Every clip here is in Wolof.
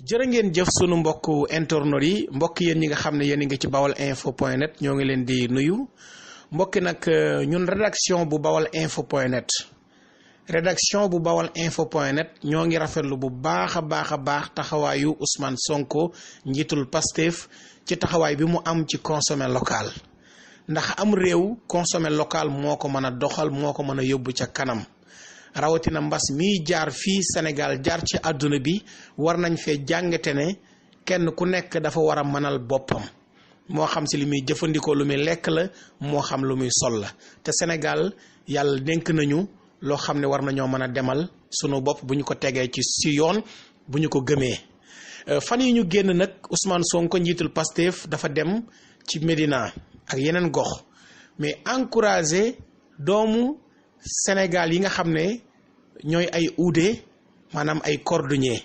jërë ngeen jëf sunu mbokk internautes yi mbokk yéen ñi nga xam ne yéen a ngi ci baolinfo.net ñoo ngi leen di nuyu mbokki nag ñun rédaction bu baolinfo.net ñoo ngi rafetlu bu baax a baax taxawaayu Ousmane Sonko njiitul Pastef ci taxawaay bi mu am ci consommer local ndax am réew consommer local moo ko mën a doxal moo ko mën a yóbbu ca kanam rawatina mbas mi jaar fii Sénégal jaar ci àdduna bi war nañ fee jàngate ne kenn ku nekk dafa war a mënal boppam moo xam si li muy jëfandikoo lu muy lekk la moo xam lu muy sol la te Sénégal yàlla dénk nañu loo xam ne war nañoo mën a demal sunu bopp bu ñu ko tegee ci yoon bu ñu ko gëmee fan yi ñu génn nag Ousmane Sonko njiitul Pastef dafa dem ci Médina ak yeneen gox mais encouragé doomu Sénégal yi nga xam ne ñooy ay uude maanaam ay cordonnier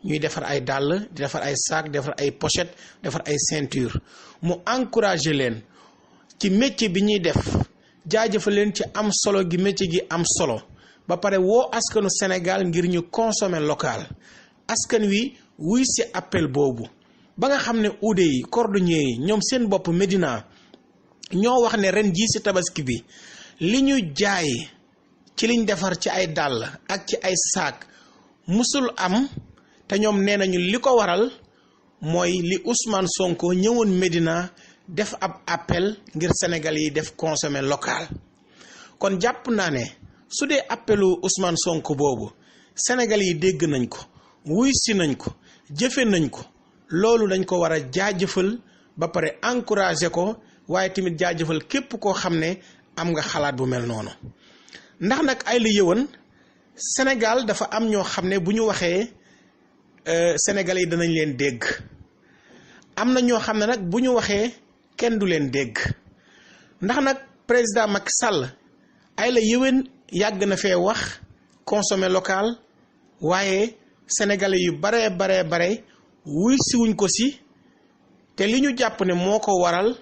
ñuy defar ay dàll di defar ay sac defar ay pochette defar ay ceinture mu encouragé leen ci métier bi ñuy def jaajëfal leen ci am solo gi métier gi am solo ba pare woo askanu Sénégal ngir ñu consommer local askan wi wuy si appel boobu ba nga xam ne uude yi cordonnier yi ñoom seen bopp Médina ñoo wax ne ren jii si tabaski bi li ñu jaay ci liñ defar ci ay dàll ak ci ay saak musul am te ñoom nee nañu li ko waral mooy li Ousmane Sonko ñëwoon Médina def ab appel ngir Sénégal yi def consommer local kon jàpp naa ne su dee appelu Ousmane Sonko boobu Sénégal yi dégg nañ ko wuy si nañ ko jëfe nañ ko loolu dañ ko war a jaajëfal ba pare encourager ko waaye tamit jaajëfal képp koo xam ne am nga xalaat bu mel noonu ndax nag ay la yëwan Sénégal dafa am ñoo xam ne bu ñu waxee Sénégalais yi danañ leen dégg am na ñoo xam ne nag bu ñu waxee kenn du leen dégg ndax nag président Macky Sall ay la yëwan yàgg na fee wax consommer local waaye Sénégalais yu bare wuy siwuñ ko si te li ñu jàpp ne moo ko waral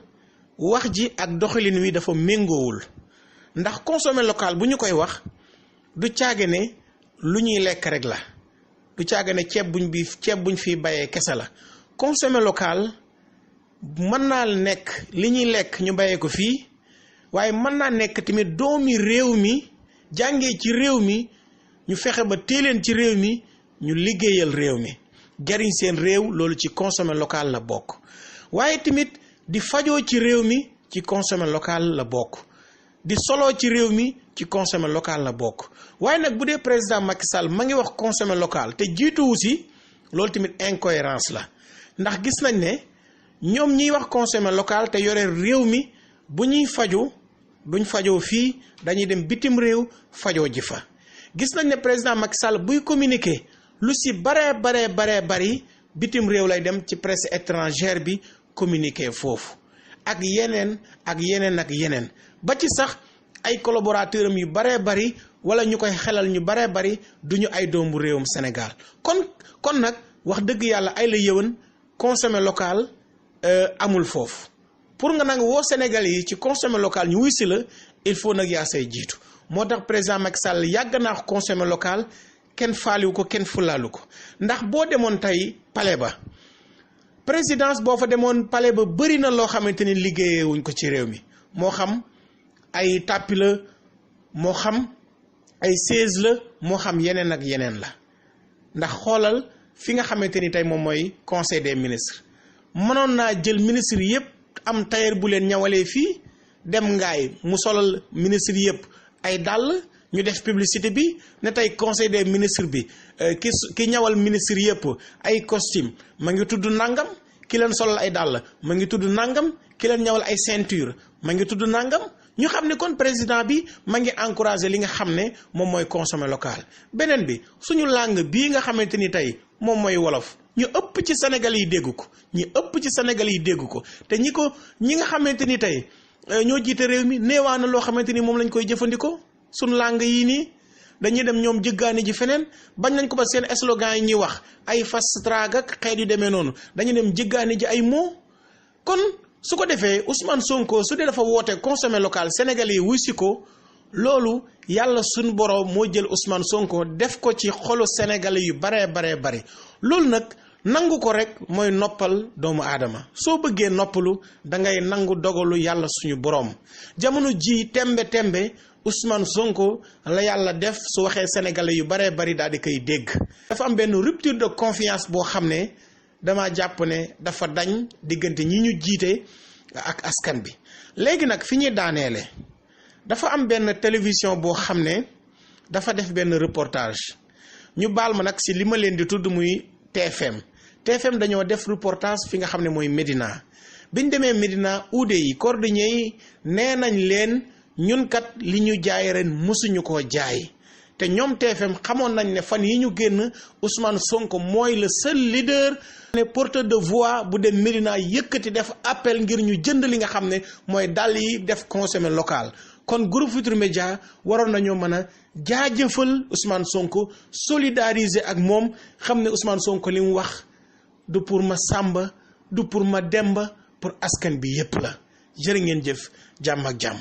wax ji ak doxalin wi dafa méngoowul ndax consommer local bu ñu koy wax du caage ne lu ñuy lekk rek la du caage ne ceeb buñ fi bayee kese la consommer local mën naa nekk li ñuy lekk ñu bayee ko fii waaye mën naa nekk tamit doomi réew mi jàngee ci réew mi ñu fexe ba téeleen ci réew mi ñu liggéeyal réew mi jariñ seen réew loolu ci consommer local la bokk waaye tamit di fajoo ci réew mi ci consommer local la bokk di soloo ci réew mi ci consommer local la bokk waaye nag bu dee président Macky Sall ma ngi wax consommer local te jiituwu si loolu tamit incohérence la ndax gis nañ ne ñoom ñiy wax consommer local te yore réew mi bu ñuy faju duñ fajoo fii dañuy dem bitim réew fajoo ji fa gis nañ ne président Macky Sall buy communiquer lu si bari bitim réew lay dem ci presse étrangère bi communiquer foofu ak yeneen ba ci sax ay collaborateurs am yu bari wala ñu koy xelal ñu bari duñu ay doomu réewum Sénégal kon nag wax dëgg yàlla ay la yëwan consommer local amul foofu pour nga nag woo Sénégal yi ci consommer local ñu wuy si la il faut nag yaa say jiitu moo tax président Macky Sall yàgg naa consommer local kenn faaliwu ko kenn fulaalu ko ndax boo demoon tey palais ba présidence boo fa demoon palais ba bëri na loo xamante ni liggéeyewuñ ko ci réew mi moo xam ay tàppi la moo xam ay siège la moo xam yeneen ak yeneen la ndax xoolal fi nga xamante ni tey moom mooy conseil des ministres mënoon naa jël ministre yëpp am tailleur bu leen ñawalee fii dem ngaay mu solal ministre yëpp ay dàll ñu def publicité bi ne tey conseil des ministres bi ki ñawal ministre yëpp ay costume ma ngi tudd nangam ki leen solal ay dàll ma ngi tudd nangam ki leen ñawal ay ceinture ma ngi tudd nangam ñu xam ne kon président bi ma ngi encouragé li nga xam ne moom mooy consommer local beneen bi suñu langue bii nga xamante ni tey moom mooy wolof ñu ëpp ci Sénégal yi dégg ko te ñi nga xamante ni tey ñoo jiite réew mi neewaa na loo xamante ni moom lañ koy jëfandikoo suñu langue yii nii dañuy dem ñoom jëggaani ji feneen bañ nañ ko ba seen slogan yi ñuy wax ay fast track ak xeet yu demee noonu dañuy dem jëggaani ji ay mots kon su ko defee Ousmane Sonko su dee dafa woote consommer local Sénégalais yi wuy si ko loolu yàlla suñu borom moo jël Ousmane Sonko def ko ci xolu Sénégalais yu bare loolu nag nangu ko rek mooy noppal doomu aadama soo bëggee noppalu da ngay nangu dogalu yàlla suñu boroom jamono ji tembe Ousmane Sonko la yàlla def su waxee sénégalais yu baree bari daal di koy dégg. dafa am benn rupture de confiance boo xam ne dama jàpp ne dafa dañ diggante ñi ñu jiite ak askan bi léegi nag fi ñuy daaneele dafa am benn télévision boo xam ne dafa def benn reportage ñu baal ma nag si li ma leen di tudd muy TFM dañoo def reportage fi nga xam ne mooy Médina biñ demee Médina uude yi cordonnier yi nee nañ leen ñun kat li ñu jaay ren mësuñu koo jaay te ñoom TFM xamoon nañ ne fan yi ñu génn Ousmane Sonko mooy le seul leader ne porteur de voix bu dem Médina yëkkati def appel ngir ñu jënd li nga xam ne mooy dàll yi def consommé local kon groupe Futurs Médias waroon nañoo mën a jaajëfal Ousmane Sonko solidariser ak moom xam ne Ousmane Sonko li mu wax du pour ma Samba du pour ma Demba pour askan bi yépp la jërë ngeen jëf jàmm ak jàmm